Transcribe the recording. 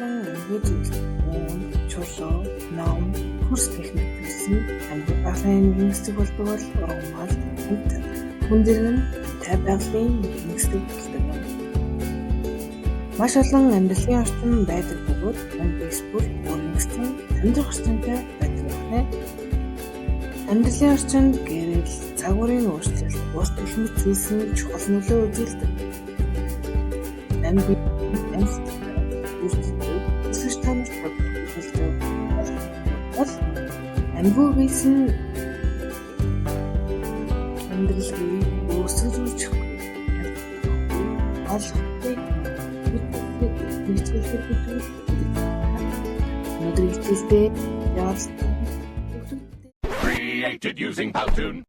олон амьгүй зүйл уун, чулуу, ном, хөрс гэх мэт зүйлс нь амьгүй байгалийн нэгэн хэсэг болдог бол ургамал, амьтан, хүн зэрэг нь амьтай байгалийн нэгэн хэсэг болдог юм. Маш олон амьдралын орчин байдаг бөгөөд мөн биес бүр өөрийн гэсэн амьдрах орчинтой байдаг байна. Амьдралын орчинд гэрэл, цаг үеийн өөрчлөлт, ус гэх мэт зүйлс нь чухал нөлөө үзүүлдэг. Амь бие, амьд үйлддэг, өсөж таамардаг болдог бол амьгүй биес нь амьдралгүй, өсөж үүсэхгүй, олохгүй, хичээлээ гэдэг. Өнөөдрийн хичээлдээ явуулсан Created using Powtoon.